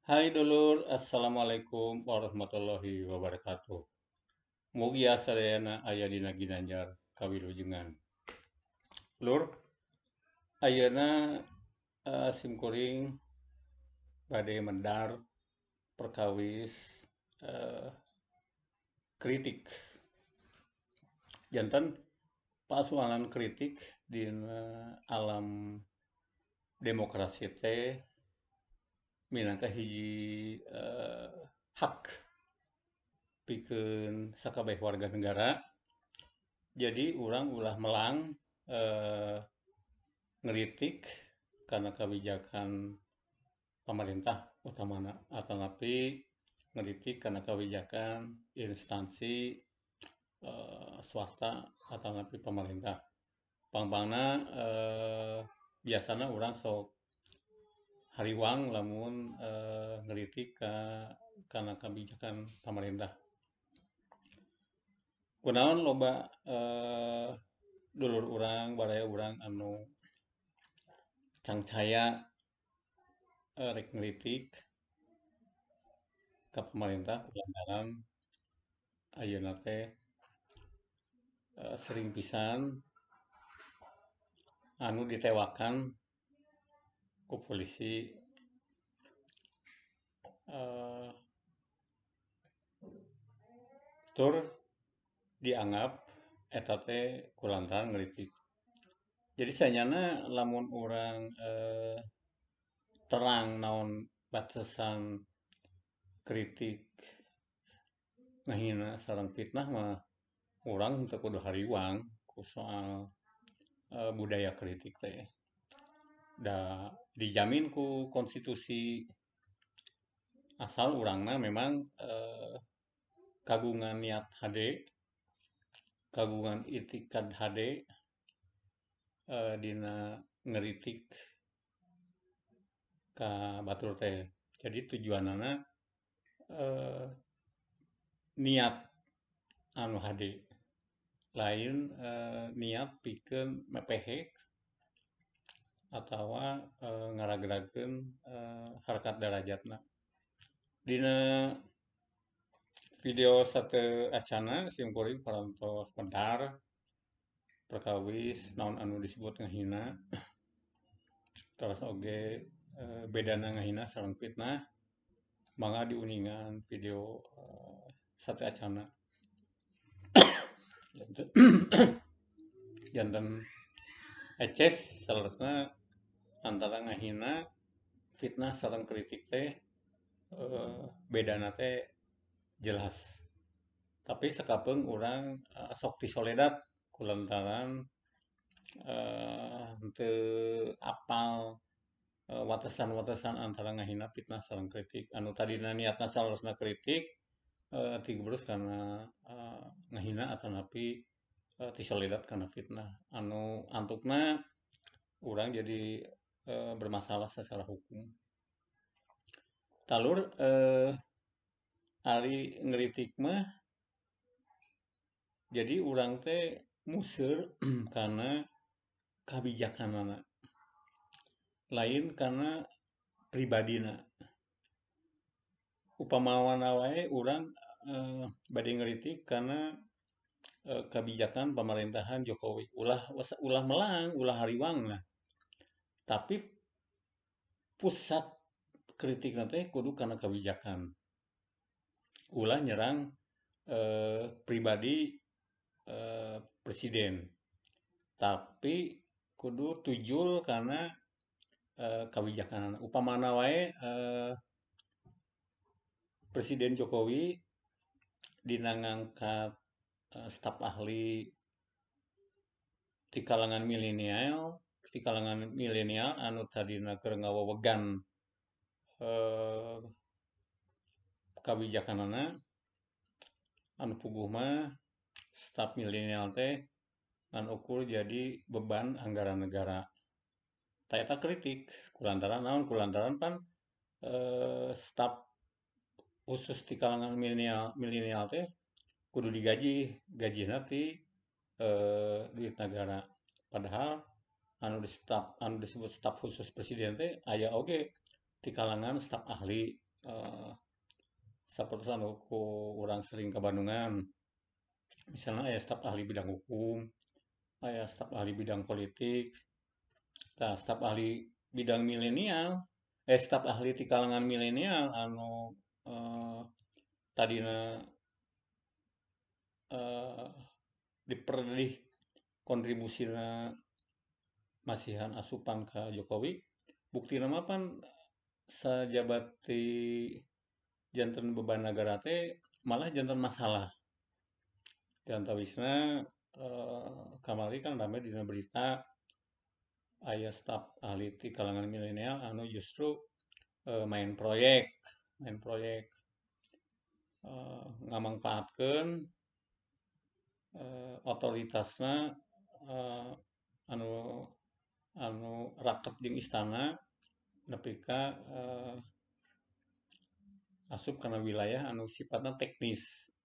Hai dulur, assalamualaikum warahmatullahi wabarakatuh. Mugia sadayana aya dina ginanjar kawilujengan. Lur, ayeuna simkuring bade mendar perkawis kritik. Janten pasualan kritik dina alam demokrasi teh minangka hiji hak pikeun sakabeh warga negara. Jadi urang ulah melang ngeritik kana kabijakan pemerintah utamana atanapi ngeritik kana kabijakan instansi swasta atanapi pemerintah. Pangpangna biasana urang sok hariwang lamun ngeritik kana kabijakan pemerintah. Kunaon loba dulur urang, baraya urang anu cangcaya rek ngeritik ka pemerintah kulantaran ayeuna teh sering pisan anu ditewakan ku polisi tur dianggap eta teh kulantaran ngeritik. Jadi sanyana lamun urang terang naon batasan kritik ngahina sareng fitnah mah urang teu kudu hariwang ku soal budaya kritik teh. Da dijamin ku konstitusi asal urangna memang kagungan niat hade, kagungan itikad hade dina ngeritik ka batur teh. Jadi tujuanana niat anu hade, lain niat pikeun mepehek atawa ngaragrakeun harkat darajatna. Dina video sate acana simkuring parantos medar perkawis naon anu disebut ngahina, terus oge bedana ngahina sareng fitnah. Mangga diuningan video sate acana. Janten eces saleresna antara ngahina, fitnah sareng kritik teh bedana teh jelas. Tapi sakapeung urang sok tisoledat kulantaran teu apal watesan-watesan antara ngahina, fitnah sareng kritik. Anu tadina niatna saleresna kritik tigubrus kana ngahina atanapi tisoledat kana fitnah. Anu antukna urang jadi bermasalah secara hukum. Talur ari ngeritik mah jadi urang teh museur kana kabijakanana, lain kana pribadina. Upamana wae urang bade ngeritik kana kebijakan pemerintahan Jokowi, ulah melang, ulah hariwang lah. Tapi pusat kritik teh kudu kana kebijakan, ulah nyerang pribadi presiden, tapi kudu tujul kana kebijakan. Upamana wae Presiden Jokowi dina ngangkat staf ahli di kalangan milenial, di kalangan milenial anu tadina keur ngawewegan kabijakanana, anu puguh mah staf milenial teh ngan ukur jadi beban anggaran negara. Ta eta kritik kulantaran naon? Kulantaran pan staf khusus di kalangan milenial teh kudu digaji, gajina ti duit negara. Padahal anu disebut staf khusus presiden teh aya oge di kalangan staf ahli sapertos anu ku urang sering ka Bandungan. Misalnya aya staf ahli bidang hukum, aya staf ahli bidang politik, tah staf ahli bidang milenial, staf ahli ti kalangan milenial anu tadina diperdih kontribusina masihan asupan ka Jokowi, buktina mah pan sajabat ti janten beban nagara teh malah janten masalah. Di antawisna kamari kan rame dina berita aya staf ahli ti kalangan milenial anu justru main proyek ngamangpaatkeun otoritasna anu raket jeung istana nepi ka asup kana wilayah anu sifatna teknis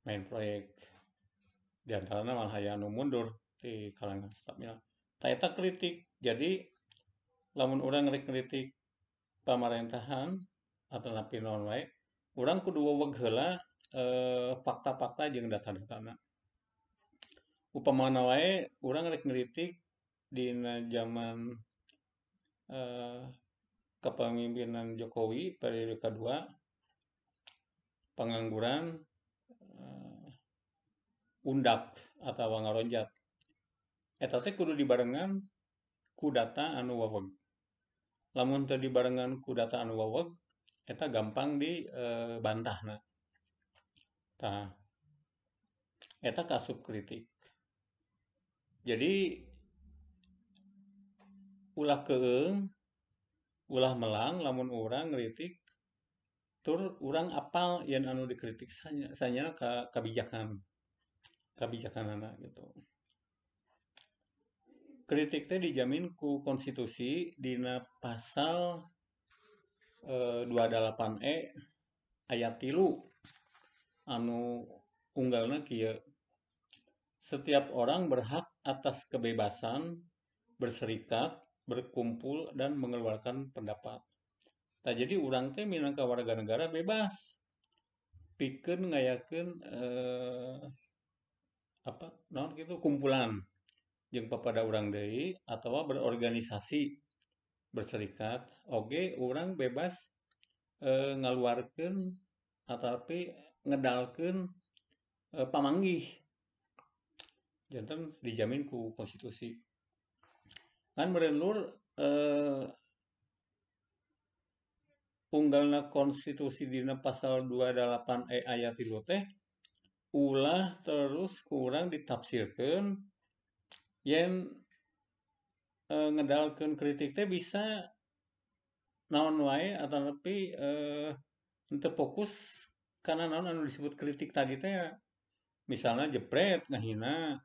main proyek. Di antarana malah aya anu mundur ti kalangan stafnya. Ta eta kritik. Jadi lamun urang rek ngritik pamarentahan atanapi naon wae, urang kudu weweg heula fakta-fakta jeung data-datana. Upamana wae urang rek ngritik dina zaman kepemimpinan Jokowi periode kedua, pengangguran undak atawa ngaronjat. Eta teh kudu dibarengan ku data anu weweg. Lamun teu dibarengan ku data anu weweg, eta gampang dibantahna. Tah, eta kaasup kritik. Jadi ulah keung, ulah melang lamun urang ngritik tur urang apal yen anu dikritik sanyana ka kabijakanana gitu. Kritik teh dijamin ku konstitusi dina pasal 28E ayat 3 anu unggalna kieu. Setiap orang berhak atas kebebasan berserikat, berkumpul dan mengeluarkan pendapat. Tah jadi urang teh minangka warga negara bebas pikeun ngayakeun naon kitu kumpulan jeung papada urang deui atawa berorganisasi berserikat. Oge urang bebas ngaluarkeun atapi ngedalkeun pamanggih. Janten dijamin ku konstitusi. Kan meureun lur unggalna konstitusi dina pasal 28E ayat 3 teh ulah terus kurang ditafsirkeun yen ngedalkeun kritik teh bisa naon wae atanapi henteu fokus kana naon anu disebut kritik tadi teh. Misalnya jepret ngahina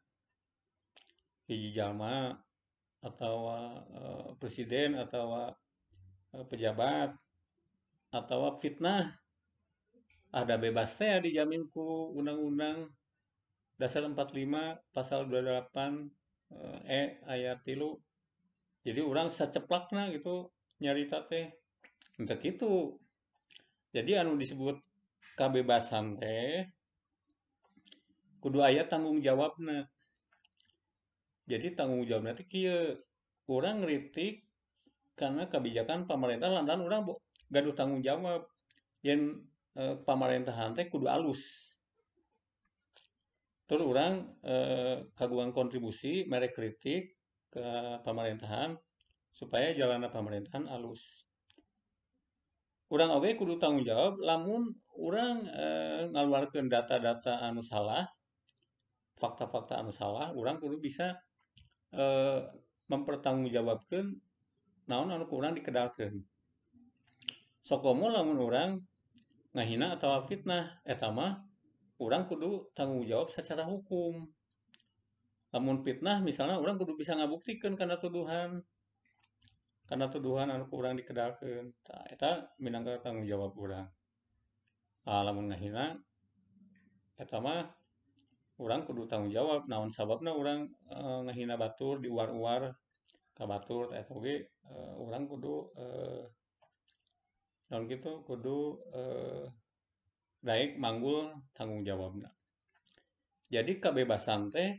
hiji jalma atawa presiden atawa pejabat atawa fitnah, ada bebas teh dijamin ku Undang-Undang Dasar 45 pasal 28 E ayat 3. Jadi urang saceplakna gitu nyarita teh henteu kitu. Jadi anu disebut kabebasan teh kudu aya tanggung jawabna. Jadi tanggung jawabna teh kieu, urang ngritik karena kebijakan pemerintah lantaran urang gaduh tanggung jawab yen pamerintahan teh kudu alus. Tur urang kagungan kontribusi mere kritik ke pemerintahan supaya jalanna pemerintahan alus. Urang oge kudu tanggung jawab lamun urang ngaluarkeun data-data anu salah, fakta-fakta anu salah, urang kudu bisa mempertanggungjawabkeun naon anu ku urang dikedalkeun. Sokomo lamun urang ngahina atawa fitnah, eta mah urang kudu tanggung jawab secara hukum. Lamun fitnah misalnya urang kudu bisa ngabuktikeun kana tuduhan anu ku urang dikedalkeun. Tah eta minangka tanggung jawab urang. Lamun ngahina eta mah urang kudu tanggung jawab naon sababna urang ngahina batur diuar-uar ka batur eta oge urang kudu Naon kitu kudu daek manggul tanggung jawabna. Jadi kebebasan teh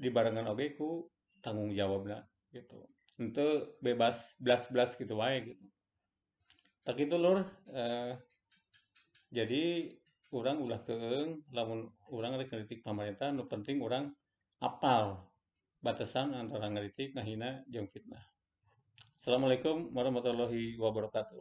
dibarengan oge ku tanggung jawabna gitu. Henteu bebas blas-blas gitu wae gitu. Tak kitu lur, jadi urang ulah keung lamun urang rek ngritik pamarentah, nu penting urang apal batasan antara ngritik, ngahina jeung fitnah. Assalamualaikum warahmatullahi wabarakatuh.